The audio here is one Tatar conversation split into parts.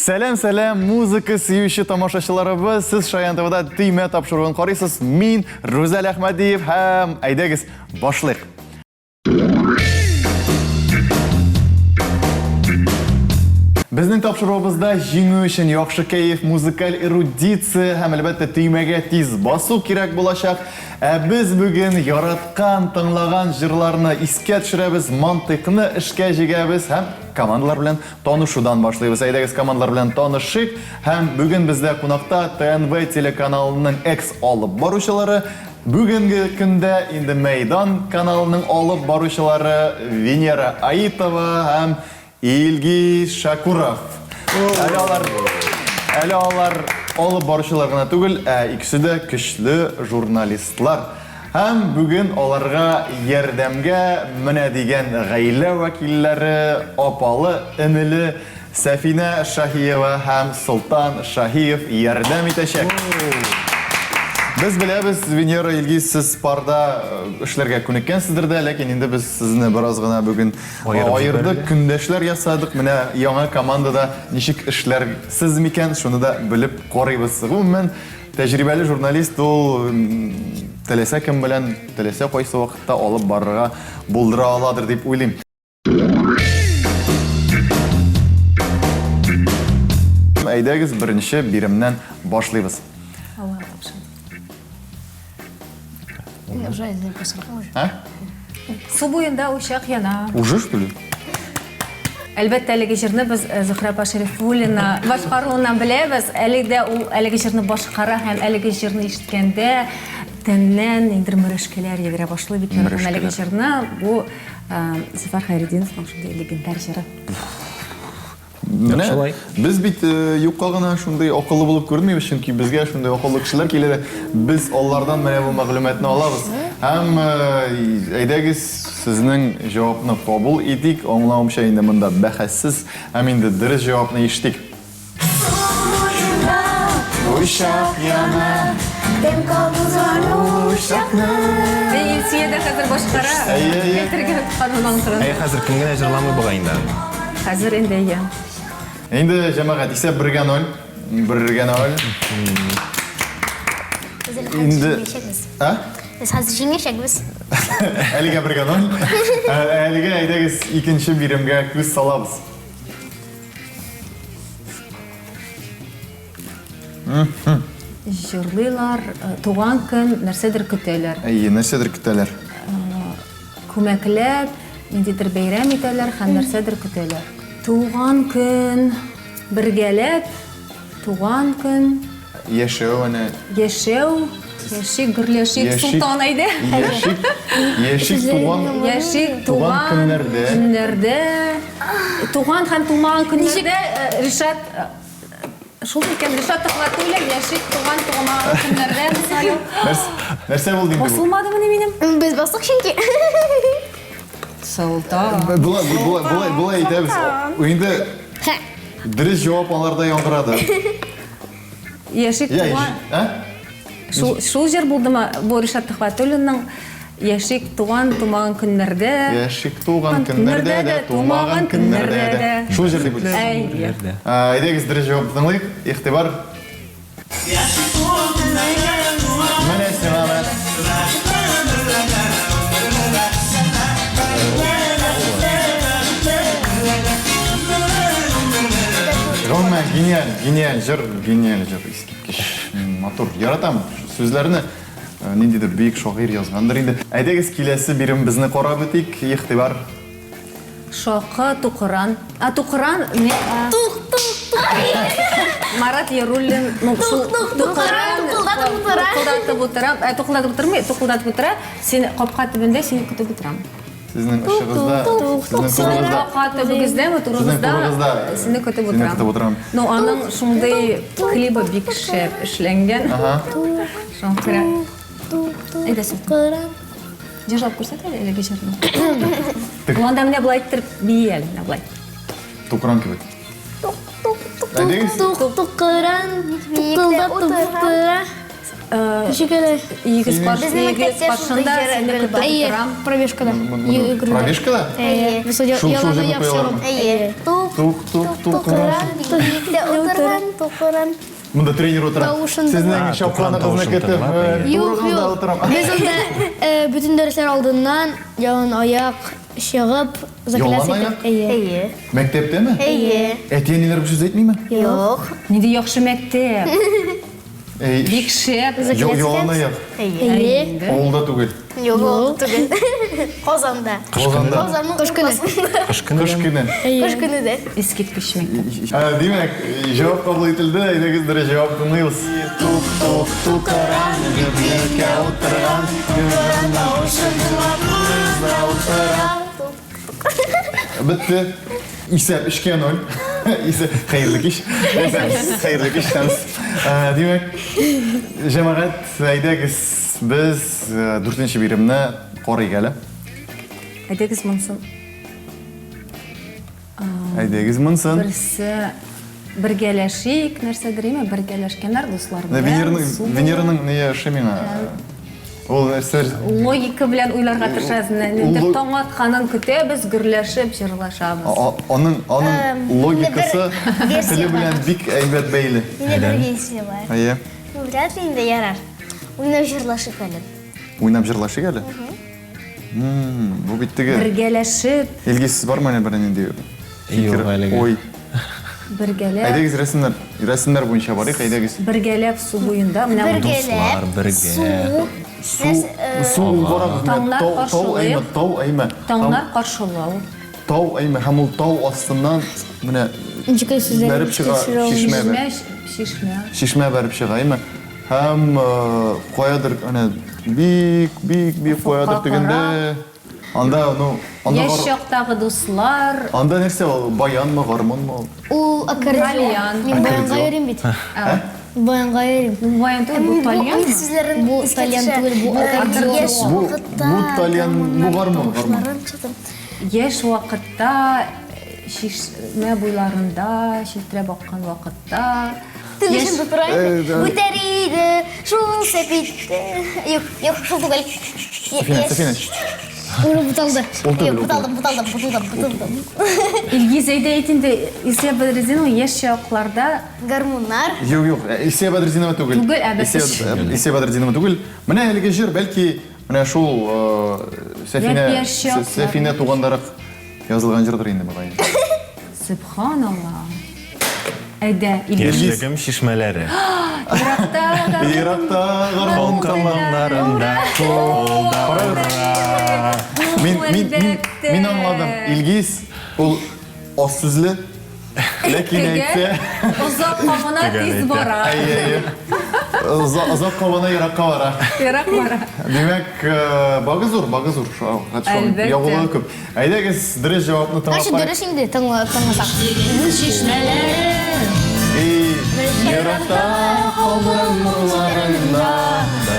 Сәлам, сәлам, музыка сөюче тамашачыларыбыз. Сез Шаян ТВда Төймә тапшыруын карыйсыз. Мин Рүзәл Әхмәдиев һәм әйдәгез башлыйк. Безнең тапшыруыбызда җиңү өчен яхшы кәеф, музыкаль эрудиция һәм әлбәттә төймәгә тиз басу кирәк булачак. Ә без бүген яраткан, тыңлаган җырларны искә төшерәбез, мантыйкны эшкә җигәбез һәм командалар белән танышудан башлыйбыз. Әйдәгез, командалар белән танышыйк. Һәм бүген бездә кунакта ТНВ телеканалының экс алып баручылары, бүгенге көндә инде Мәйдан каналының алып баручылары Венера Аитова һәм Илгиз Шакуров. Әле алар, әле алар алып баручылар гына түгел, ә икесе дә көчле журналистлар. Һәм бүген аларга ярдәмгә менә дигән гаилә вәкилләре, апалы, энеле Сәфинә Шаһиева һәм Солтан Шаһиев ярдәм итәчәк. Без беләбез, Венера, Илгиз, сез парда эшләргә күнеккәнсездер дә, ләкин инде без сезне бераз гына бүген аердык, көндәшләр ясадык. Менә яңа командада ничек эшләрсез микән, шуны да белеп карыйбыз. Гомумән, тәҗрибәле журналист ул теләсә кем белән, теләсә кайсы вакытта алып барырга булдыра аладыр дип уйлыйм. Әйдәгез, беренче биремнән башлыйбыз. Аллаһ тапшырды. Уже А? Су буенда учак яна. Уже, что ли? Әлбәттә, әлеге җырны без э, Зөһрә апа Шәрифуллина башкаруыннан беләбез. Әле дә ул әлеге җырны башкара һәм әлеге җырны ишеткәндә тәннән инде мөрәшкәләр йөгерә башлый бит. Әлеге җырны бу Зөфәр Хәйретдиновның шундый легендар җыры. Менә без бит э, юкка гына шундый акыллы булып күренмибез, чөнки безгә шундый акыллы кешеләр килә дә, без алардан менә бу мәгълүматны алабыз. Һәм э, әйдәгез сезнең җавапны кабул итик. Аңлавымча инде монда бәхәссез һәм инде дөрес җавапны ишетик. Учак яна. Кем кабызган учакны? Илсөя дә хәзер башкара. Әйе, әйе. Әйтергә оныткан аның турында. Әйе, хәзер кем генә җырламый бугай инде. Хәзер инде әйе. Инде җәмәгать исәп бергә ноль. Бергә ноль. Инде А? Без хәзер җиңәчәкбез. Әлегә бергә ноль. Әлегә әйдәгез икенче биремгә күз салабыз. Җырлыйлар, э, туган көн, нәрсәдер көтәләр. Әйе, нәрсәдер көтәләр. Э, күмәкләп, ниндидер бәйрәм итәләр һәм нәрсәдер көтәләр. Туган көн, бергәләп, туган көн. Яшәү әнә. Яшәү, яшик, гөрләшик, Солтан әйдә. Яшик, яшик туган. Яшик туган көннәрдә. Көннәрдә. Туган һәм тумаган көннәрдә э, Ришат э, шул икән, Ришат Төхвәтуллин яшик туган тумаган көннәрдә мисалы. Нәрсә булды инде бу? Басылмадымыни минем? Без бастык чөнки. Солтан. Болай, болай, болай, болай әйтәбез. Инде дөрес җавап аларда яңгырады. Яшик туган. Ә? Шул, шул җыр булдымы? Бу Ришат Төхвәтуллинның Яшик туган тумаган көннәрдә. Яшик туган көннәрдә дә, тумаган көннәрдә дә. Шул җыр дип уйлыйм. Әйе. Әйдәгез, дөрес җавапны тыңлыйк. Игътибар. Менә сиңа менә. Гомумән, гениаль, гениаль җыр, гениаль җыр, искиткеч матур. Яратам сүзләрне. Э, ниндидер бөек шагыйрь язгандыр инде. Әйдәгез, киләсе биремебезне карап үтик. Игътибар. Шакы тукыран. А тукыран не Тук тук тук. Марат Яруллин, ну шул тукыран, тукылдатып утыра. Тукылдатып утыра. Ә тукылдатып утырмый, тукылдатып утыра. Син капка төбендә сине көтеп утырам. Сезнең очыгызда, сезнең турыгызда. Капка төбегездәме, турыгызда сине көтеп утырам. Сине көтеп утырам. Ну, аның шундый клибы бик шәп эшләнгән. Ага. Шуңа күрә. Әйдә, Солтан. Җырлап күрсәт әле әлеге җырны. Ул анда менә болай иттереп бии әле, менә болай. Тукран кебек. Тук тук тук тук кыран тукылдап утыра. Ничек әле? Егез каршы, егез каршында сине көтеп утырам. Пробежкада. Пробежкада? Әйе. Шул шул җырны куялармы? Әйе. Тук Тук, тук, тук, Тукыран, биектә утырган, тукыран. Монда тренер утыра. Тавышын Сезнең тыңлап. чапканыгызны Тукран көтеп, тавышын тыңлап, әйе. Юк, турыгызда юк. утырам. Без анда бөтен дәресләр алдыннан ялан аяк чыгып закляться Ялан итеп. Әйе. Әйе. Мәктәптәме? Әйе. Әти-әниләр бер сүз әйтмиме? Юк. Нинди яхшы мәктәп. Әй, Бик шәп. Ялан аяк. Әйе. Әйе. Авылда түгел. Юк, ул түгел. Казанда. Казанда. Казанның Кыш көне. уртасында. Кыш көне. Кыш көне. Кыш көне дә. Искиткеч мәктәп. Ә, Димәк, җавап кабул ителде. Әйдәгез дөрес җавап тыңлыйбыз. Тук тук тукыран, гөблеккә утырган, гөбрән тавышын тыңлап, турыгызда утыра. Бетте. Исәп 3-кә 0. Исәп хәерле кич. Хәерле кич, Шәмс. Ә, Димәк, җәмәгать, әйдәгез без дүртенче биремне карыйк әле. Әйдәгез монсын. Әйдәгез монсын. Берсе бергәләшик, нәрсәдер име, бергәләшкәннәр дуслар белән. Венераның су буе. Венераның нее ошый миңа. Ул нәрсә Логика белән уйларга тырышабыз. Менә Нидер Ул- таң атканын көтәбез, гөрләшеп җырлашабыз. Аның аның логикасы версия теле бар. белән бик әйбәт бәйле. Миндә бер версия бар. Әйе. Ну, вряд ли инде ярар. Уйнап җырлашыйк әле. Уйнап җырлашыйк әле. Бу бит теге. Бергәләшеп, Илгиз бармы әле бернинди фикер, Юк әлегә. ой? бергәләп, Әйдәгез рәсемнәр, рәсемнәр буенча барыйк, әйдәгез. бергәләп су буенда менә Бергәләп. Дуслар, бергә. Су. Су, су ул барабыз менә Таңнар тау, тау каршылыйк. әйме, тау әйме. таңнар каршылау. Тау әйме һәм ул тау астыннан менә Ничек сүзләр бәреп чыга чишмә. Чишмә, чишмә. Чишмә бәреп чыга, әйме. Һәм каядыр әнә бик, бик, бик каядыр тегендә. Анда, ну, анда Яшь гар- чактагы дуслар, Анда нәрсә ул? Баянмы, гармунмы ул? Ул аккордеон. Тальян. Мин баянга йөрим бит. Баянга йөрим. Бу баян түгел, бу тальян. Сүзләрен Бу искә тальян төшә. түгел, бу аккордеон. Яшь Бу- вакытта бу тальян, бу гармун, гармун. тавышларын чыгып. Яшь вакытта чишмә буйларында челтерәп аккан вакытта Телешен тутыра Э, инде. да. Үтәр иде шул сәпитте. Юк, юк, шул түгел. Сафина, Сафина. Ул буталды. Ул түгел, ул түгел. Буталдым, буталдым, буталдым, буталдым. Илгиз әйдә әйт инде, Илсөя Бәдретдинова яшь чакларда Гармуннар. Юк, юк, Илсөя Бәдретдинова түгел. Түгел, ә, бәс- Илсөя Бәдретдинова түгел. Менә әлеге җыр, бәлки, менә шул Сәфинә, Япь-яшь чаклар. Сәфинә тугандарак язылган җырдыр инде мөгаен. Сөбханалла. Әйдә, Илгиз. Яшьлегем чишмәләре. Еракта Еракта гармун Калканнарында кулда ура. Мин, мин, мин, мин аңладым. Илгиз ул аз сүзле, ләкин әйтсә, Озак кабына Төгәл тиз әйтә. бара. әйе, әйе. Озак кабына еракка бара. Ерак бара. Димәк, багы зур, багы зур. Әлбәттә. Ягулыгы күп. Әйдәгез, дөрес җавапны тыңлап Значит, карыйк. дөрес инде тыңласак. Чишмәләре. Ey, еракта калган нурларында,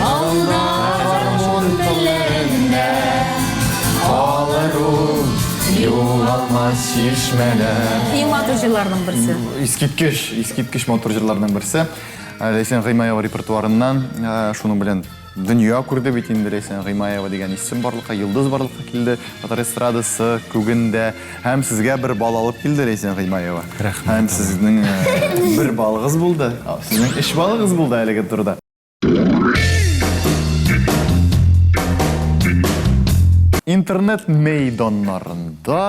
алда гармун телләрендә, калыр ул югалмас чишмәләр. Иң матур җырларның берсе. Искиткеч, искиткеч матур җырларның берсе. Ләйсән Гыймаева репертуарыннан шуның белән дөнья күрде бит инде Ләйсән Гыймаева дигән исем барлыкка, йолдыз барлыкка килде татар эстрадасы күгендә. Һәм сезгә бер бал алып килде Ләйсән Гыймаева. Рәхмәт. Һәм сезнең бер балыгыз булды. Сезнең өч балыгыз булды әлеге турда. Интернет мәйданнарында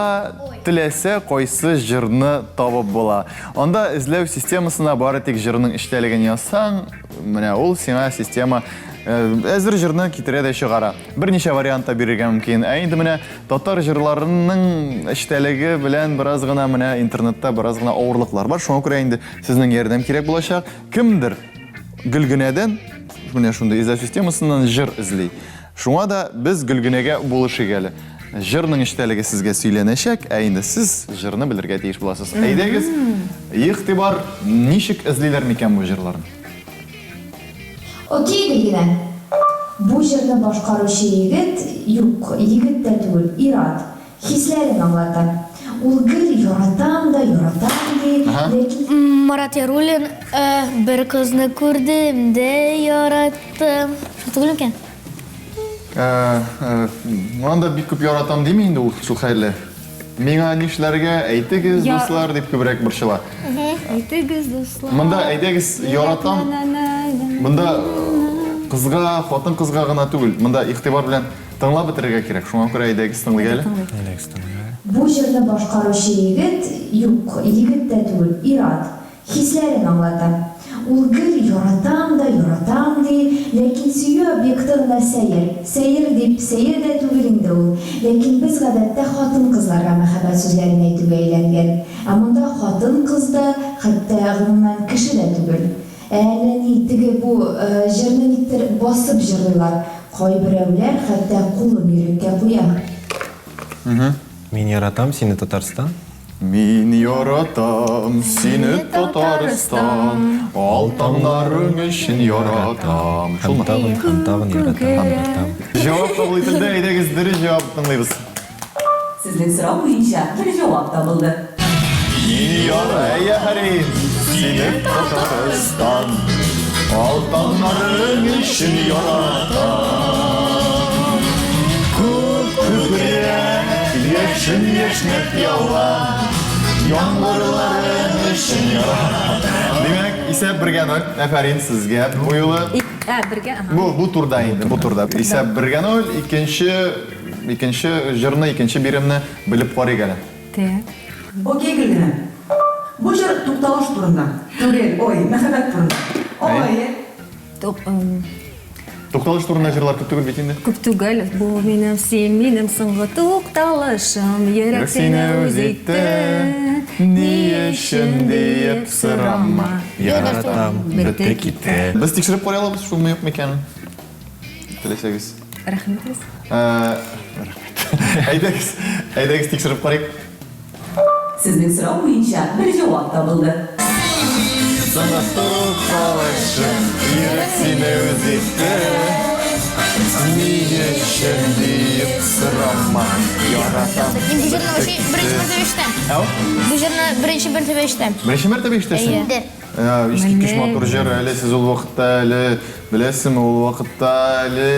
теләсә кайсы җырны табып була. Анда эзләү системасына бары тик җырның эчтәлеген язсаң, менә ул сиңа система әзер җырны китерә дә чыгара. Берничә вариант та бирергә мөмкин. Ә инде менә татар җырларының эчтәлеге белән бераз гына менә интернетта бераз гына авырлыклар бар. Шуңа күрә инде сезнең ярдәм кирәк булачак. Кемдер Гөлгенәдән менә шундый эзләү системасыннан җыр эзли. Шуңа да без Гөлгенәгә булышыйк әле. Җырның эчтәлеге сезгә сөйләнәчәк, ә инде сез җырны белергә тиеш буласыз. Әйдәгез, игътибар, ничек эзлиләр микән бу җырларны? Окей, Гөлгенә. Бу җырны башкаручы егет, юк, егет тә түгел, ир-ат. Хисләрен аңлата. Ул гел яратам да, яратам ди, ләкин Марат Яруллин бер кызны күрдем дә яраттым. Шул түгел микән? Анда бик күп яратам дими инде ул шул хәлле. Миңа нишләргә, әйтегез, дуслар, дип күбрәк борчыла. Әйтегез, дуслар. Монда әйдәгез, яратам. Монда э, кызга, хатын-кызга гына түгел, монда игътибар белән тыңлап бетерергә кирәк. Шуңа күрә әйдәгез тыңлыйк әле. Әйдәгез тыңлыйк әле. Бу җырны башкаручы егет, юк, егет тә түгел, ир-ат. Хисләрен аңлата. Ул гел яратам да яратам ди, ләкин сөю объекты гына сәер. Сәер дип, сәер дә түгел инде ул. Ләкин без гадәттә хатын-кызларга мәхәббәт сүзләрен әйтүгә әйләнгән. Ә монда хатын-кыз да, хәтта, гомумән, кеше дә түгел. Ә әллә ни, теге бу җырны никтер басып җырлыйлар. Кайберәүләр хәтта кулын йөрәккә куя. Мин яратам сине, Татарстан. Мин яратам сине, Татарстан, Ал таңнарың өчен яратам. Һәм тагын, һәм тагын яратам, яратам. Җавап кабул ителде. Әйдәгез, дөрес җавап тыңлыйбыз. Сезнең сорау буенча бер җавап табылды. Мин яратам сине, Татарстан, Ал таңнарың өчен яратам. Күк күкрәп, яшен яшьнәп ява, Яңгырларың өчен яратам. Димәк, исәп бергә ноль. Әфәрин сезгә бу юлы. Ә, бергә, ага. Бу, бу турда инде, бу турда. Исәп бергә ноль. Икенче, икенче җырны, икенче биремне белеп карыйк әле. Так. Окей, Гөлгенә. Бу җыр тукталыш турында. Түгел, ой, мәхәббәт турында. Ой. Тук, ым, Тукталыш турында җырлар күп түгел бит инде. Күп түгел, бу минем, син минем соңгы тукталышым, йөрәк сине үз итте. Ни өчен диеп сорама. Яратам, бетте китте. Без тикшереп карый алабыз, шулмы юкмы икәнен. Теләсәгез. Рәхмәт. Рәхмәт. Әйдәгез, әйдәгез тикшереп карыйк. Сезнең сорау буенча бер җавап табылды. Соңгы тукталышым, йөрәк сине үз итте. Ни өчен диеп сорама, яратам. Мин бу җырны вообще беренче мәртәбә ишетәм. Әу? Бу җырны беренче мәртәбә ишетәм. Беренче мәртәбә ишетәсең? Әйе. Искиткеч матур җыр, әле сез ул вакытта әле, беләсезме, ул вакытта әле...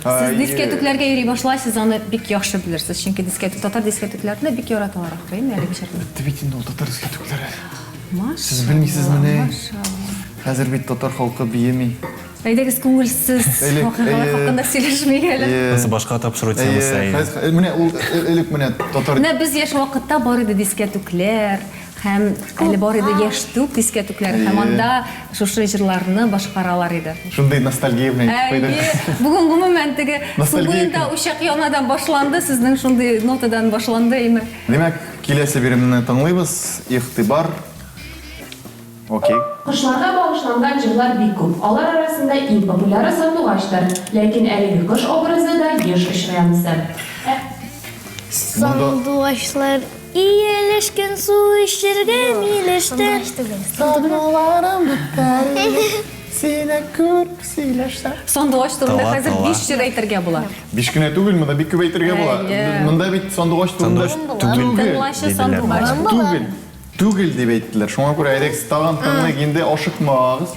Сез дискәтүкләргә йөри башлайсыз, аны бик яхшы белерсез, чөнки дискәтүк, татар дискәтүкләрне бик яраталар ахры, әйеме, әлеге җырны. Бетте бит инде ул татар дискәтүкләре. Машалла. Сез белмисезмени? Машалла. Хәзер бит татар халкы биеми. Әйдәгез, күңелсез вакыйгалар хакында сөйләшмик әле. Монысы башка тапшыру темасы, әйе. Менә ул элек менә татар... Менә без яшь вакытта бар иде дискәтүкләр, һәм әле бар иде яшьтүк дискәтүкләр, һәм анда шушы җырларны башкаралар иде. Шундый ностальгия белән әйтеп куйдың. Әйе, бүген гомумән теге су буенда учак янадан башланды, сезнең шундый нотадан башланды, әйме. Димәк, киләсе биремне тыңлыйбыз. Игътибар. Окей. Кошларга багышланган җырлар бик күп. Алар арасында иң популяры сандугачтыр. Ләкин әлеге кош образы да еш очрый анысы. Ә. Сандугачлар ияләшкән су эчәргә милештән. Сандугаларым бетәр Сине күреп сөйләшсәм. Сандугач турында хәзер биш җыр әйтергә була. Биш кенә түгел, монда бик күп әйтергә була. Монда бит сандугач турында түгел. Тыңлачы сандугач. Түгел. Түгел дип әйттеләр. Шуңа күрә әйдәгез тагын тыңлыйк, инде ашыкмагыз.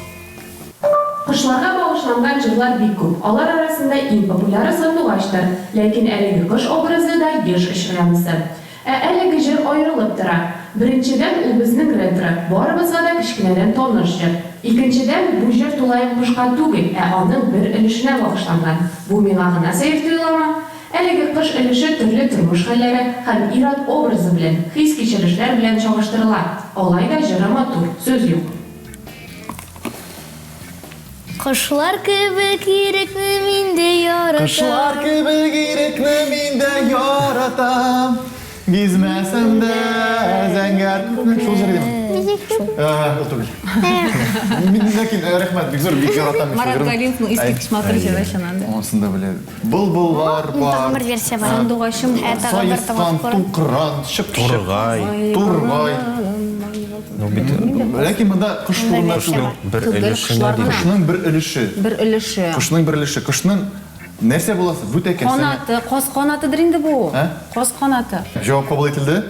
Кошларга багышланган җырлар бик күп. Алар арасында иң популяры сандугачтыр. Ләкин әлеге кош образы да еш очрый анысы. Ә әлеге җыр аерылып тора. Беренчедән, ул безнең ретро, барыбызга да кечкенәдән таныш җыр. Икенчедән, бу җыр тулаем кошка түгел, ә аның бер өлешенә багышланган. Бу миңа гына сәер тоеламы? Әлеге кыш өлеше төрле тормыш хәлләре һәм ир-ат образы белән, хис-кичерешләр белән чагыштырыла. Алай да җыры матур, сүз юк. Кошлар кебек ирекне мин дә яратам. Кошлар кебек ирекне мин дә яратам. Гизмәсәм дә зәңгәр күкне. Шул җыр идеме? Ул түгел. Мин ләкин рәхмәт, бик зур, бик яратам мин шул Марат җырны. Галимовның искиткеч матур җыры чыннан да. Анысын да белә. Былбыллар бар. Тагын бер версия бар. Сандугачым. Тагын бер Саескан, тукран, чыпчык. Тургай. Тургай. Ну бит Ләкин монда кош турында түгел. Бер өлешенә диләр. Кошның бер өлеше. Бер өлеше. Кошның бер өлеше. Кошның нәрсә буласы? Бүтәкәсе. Канаты, каз канатыдыр инде бу. Ә? Каз канаты. Җавап кабул ителде.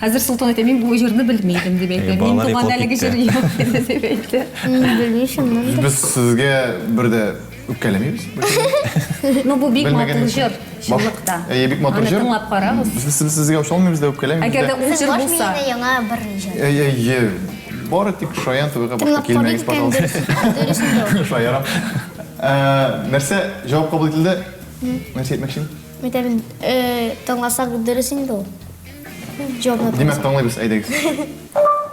Хәзер Солтан әйтә, мин бу җырны белми идем, дип әйтә. Мин Балалар туганда йоклап әлеге җыр китте. юк иде, дип әйтә. Мин белмим, чыннан да. Без сезгә бер дә Үпкәләмибез. Ну, бу бик матур җыр, чынлыкта. Әйе, бик матур җыр. Аны тыңлап карагыз. Без сезгә ошалмыйбыз да, үпкәләмибез. Әгәр дә ул җыр булса. Баш яңа бер җыр. Әйе, әйе. Бары тик шаян түбәгә башка килмәгез, пожалуйста. Шаярам. Нәрсә, җавап кабул ителде? Нәрсә әйтмәкче? Мәйтәмен, тыңласак дөрес инде ул. Җавапны Димәк, тыңлыйбыз, әйдәгез.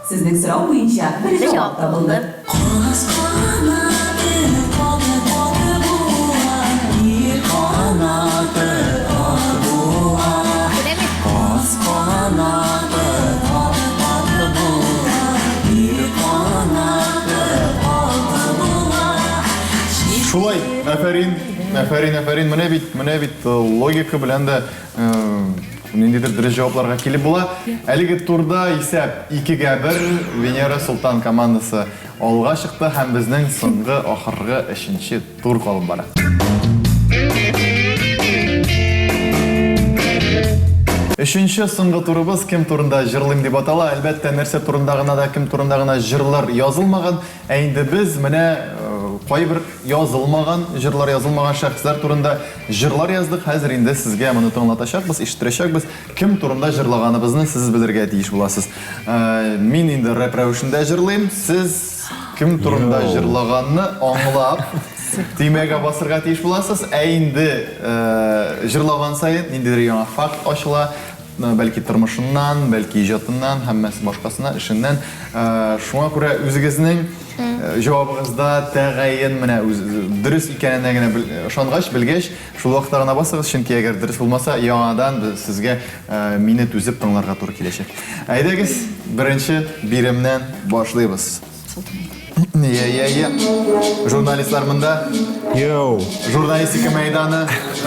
Сезнең сорау буенча бер җавап табылды. Шулай, афәрин, афәрин, афәрин. Менә бит, менә бит э, логика белән дә э, ниндидер дөрес җавапларга килеп була. Әлеге турда исәп 2-гә 1 Венера Солтан командасы алга чыкты һәм безнең соңгы ахыргы өченче тур калып бара. Өченче соңгы турыбыз кем турында җырлыйм дип атала. Әлбәттә, нәрсә турында гына да, кем турында гына җырлар язылмаган. Ә инде без менә э, кайбер язылмаган җырлар язылмаган шәхесләр турында җырлар яздык. Хәзер инде сезгә моны тыңлатачакбыз, ишеттерәчәкбез. Кем турында җырлаганыбызны сез белергә тиеш буласыз. Э, мин инде рэп рәвешендә җырлыйм. Сез Кем турында җырлаганны аңлап, төймәгә басырга тиеш буласыз. Ә инде җырлаган саен ниндидер яңа факт ачыла, бәлки тормышыннан, бәлки иҗатыннан, һәммәсе башкасына, эшеннән. Шуңа күрә үзегезнең җавабыгызда тәгаен менә дөрес икәненә генә ышангач, белгәч, шул вакытта гына басыгыз, чөнки әгәр дөрес булмаса, яңадан сезгә мине түзеп тыңларга туры киләчәк. Әйдәгез, беренче биремнән башлыйбыз. Я, я, я. Журналистлар монда. Йоу. Журналистика мәйданы,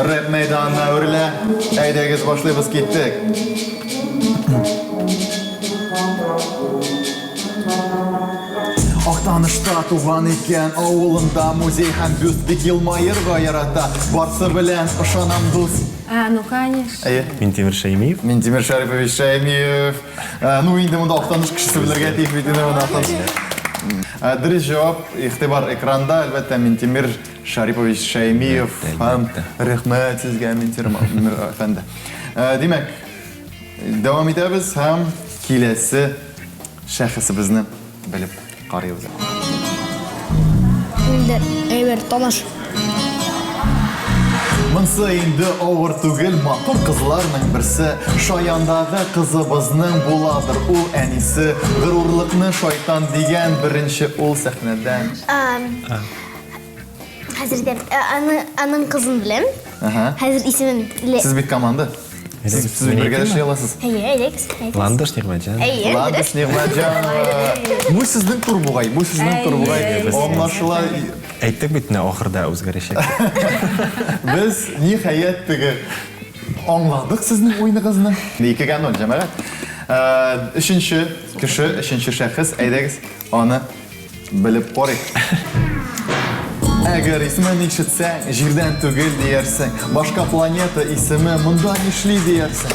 рэп мәйданына әверелә. Әйдәгез, башлыйбыз, киттек. Актанышта туган икән, авылында музей һәм бюст бик елмаерга ярата. Барсы белән ышанам дус. А, ну конечно. Әйе. Минтимер Шәймиев. Минтимер Шәрипович Шәймиев. Э, ну инде монда Актаныш кешесе белергә тиеш бит инде моны Актаныш. Э, дөрес җавап, игътибар экранда, әлбәттә, Минтимер Шарипович Шәймиев. Һәм рәхмәт сезгә, Минтимер әфәнде. Э, димәк, дәвам итәбез һәм киләсе шәхесебезне белеп карыйбыз. Инде әйбер таныш. Монсы инде авыр түгел, матур кызларның берсе, Шаяндагы кызыбызның буладыр ул әнисе, горурлыкны шайтан дигән беренче ул сәхнәдән. Хәзер дә аны аның кызын беләм. Хәзер исемен Сез бит команда. Сез сез бит бергә эшли аласыз. Әйе, әйдәгез. Ландыш Нигъмәтҗан. Әйе. Ландыш Нигъмәтҗанова. Бу сезнең тур бугай, бу сезнең тур бугай. Аңлашыла. Әйттек бит менә ахырда үзгәрәчәк. Без ниһаять теге аңладык сезнең уеныгызны. 2-гә 0, җәмәгать. Өченче кеше, өченче шәхес, әйдәгез, аны Белеп карыйк. Әгәр исемен ишетсәң, җирдән түгел диярсең. Башка планета исеме монда нишли диярсең.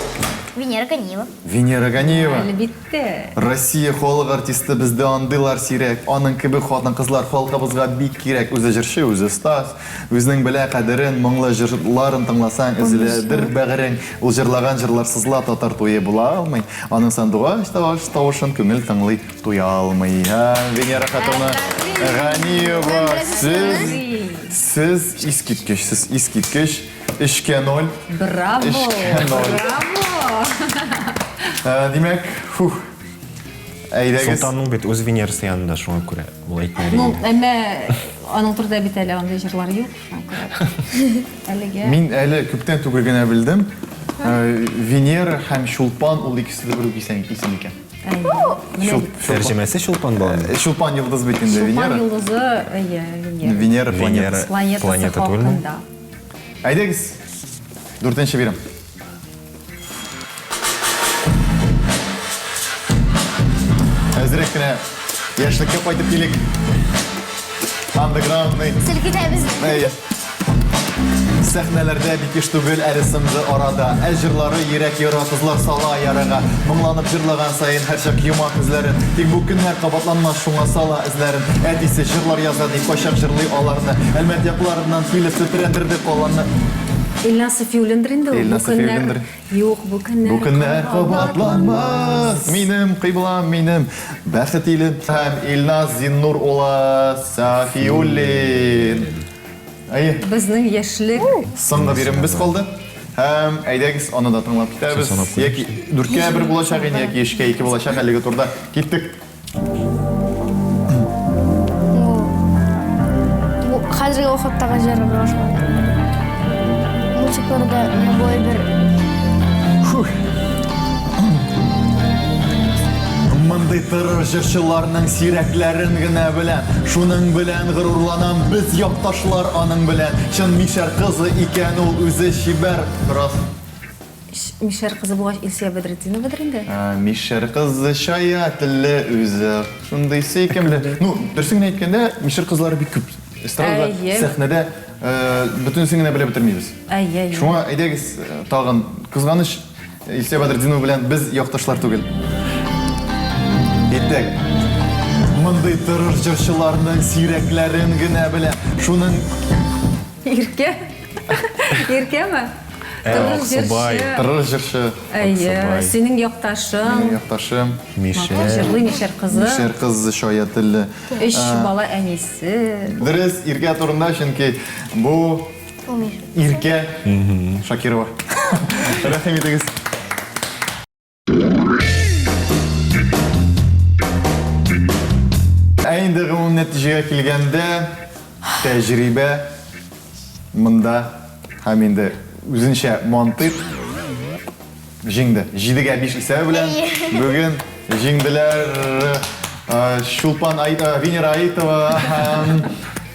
Венера Ганиева. Венера Ганиева. Әлбиттә. Россия халык артисты, бездә андыйлар сирәк. Аның кебек хатын-кызлар халкыбызга бик кирәк. Үзе җырчы, үзе остаз. Үзенең белә кадерен, моңлы җырларын тыңласаң, өзеләдер бәгырең. Ул җырлаган җырларсыз ла татар туе була алмый. Аның сандугач тавышын күңел тыңлый. Туя алмый. Һәм Венера хатыны Ганиева, сез, сез искиткеч, сез искиткеч. Өчкә ноль. Браво! Өчкә ноль. Браво! Э, димәк, фух. Әйдәгез. Солтанның бит үз Венерасы янында, шуңа күрә ул әйтмәде. Ну, әмма аның турында бит әле андый җырлар юк, шуңа күрә. Әлегә. Мин әле күптән түгел генә белдем. Э, Венера һәм Чулпан ул икесе дә бер үк исем икән. Тәрҗемәсе Чулпан буламы? Чулпан йолдыз бит инде Венера. Чулпан йолдызы, әйе, Венера. Венера планетасы. Планетасы хакында. Әйдәгез, дүртенче бирем. Әзрәк кенә яшьлеккә кайтып килик. Андеграундный. Селкетәбез. Әйе. Сәхнәләрдә бик еш түгел әле соңгы арада. Ә җырлары йөрәк яра, кызлар сала ярага. Моңланып җырлаган саен һәрчак йома күзләрен. Тик бу көннәр кабатланмас, шуңа сала эзләрен. Әтисе җырлар яза ди, кайчак җырлый аларны. Әлмәт якларыннан килеп тетрәндерде каланы. Илназ Сафиуллиндыр инде ул. Илназ Бу көннәр Сафиуллиндыр. Юк, бу көннәр Бу көннәр кабатланмас. Минем кыйблам, минем бәхет илем. Һәм Илназ Зиннур улы Сафиуллин. Әйе. Безнең яшьлек. Соңгы биремебез калды. Һәм әйдәгез, аны да тыңлап китәбез. Яки дүрткә бер булачак инде, яки өчкә ике булачак әлеге турда. Киттек. Бу хәзерге вакыттагы җырга ошаган. Мультикларда менә бу әйбер. Фух. Мондый тырыш җырчыларның сирәкләрен генә беләм. Шуның белән горурланам, без якташлар аның белән. Чын мишәр кызы икән ул, үзе чибәр. Бераз. Мишәр кызы булгач, Илсөя Бәдретдиновадыр инде. Мишәр кызы чая телле үзе, шундый сөйкемле. Ну, дөресен генә әйткәндә, мишәр кызлары бик күп. Эстрадада, сәхнәдә бөтенесен генә белеп бетермибез. Әйе. Шуңа әйдәгез тагын, кызганыч, Илсөя Бәдретдинова белән без якташлар түгел. Киттек. Мондый тырыш җырчыларның сирәкләрен генә беләм. Шуның Иркә? Иркәме? Тырыш Аксубай. җырчы. Тырыш җырчы. Әйе, Аксубай. синең якташың. Минем якташым. Мишәр. Җырлый мишәр кызы. Мишәр кызы чая телле. Өч бала әнисе. Дөрес, Иркә турында, чөнки бу Иркә Шакирова. Рәхим итегез. Ә инде гомум нәтиҗәгә килгәндә, тәҗрибә монда һәм инде үзенчә мантыйк җиңде. 7-гә 5 исәбе белән бүген җиңделәр э, Чулпан Ай, э, Венера Аитова һәм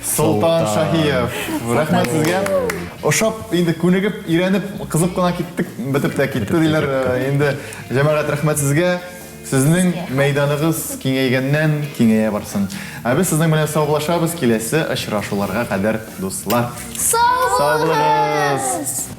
Солтан Шаһиев. Рәхмәт сезгә. Ошап, инде күнегеп, өйрәнеп, кызып кына киттек, бетеп тә китте диләр. Э, инде җәмәгать, рәхмәт сезгә. Сезнең мәйданыгыз киңәйгәннән киңәя барсын. Ә без сезнең белән саубуллашабыз. Киләсе очрашуларга кадәр, дуслар. Сау булыгыз!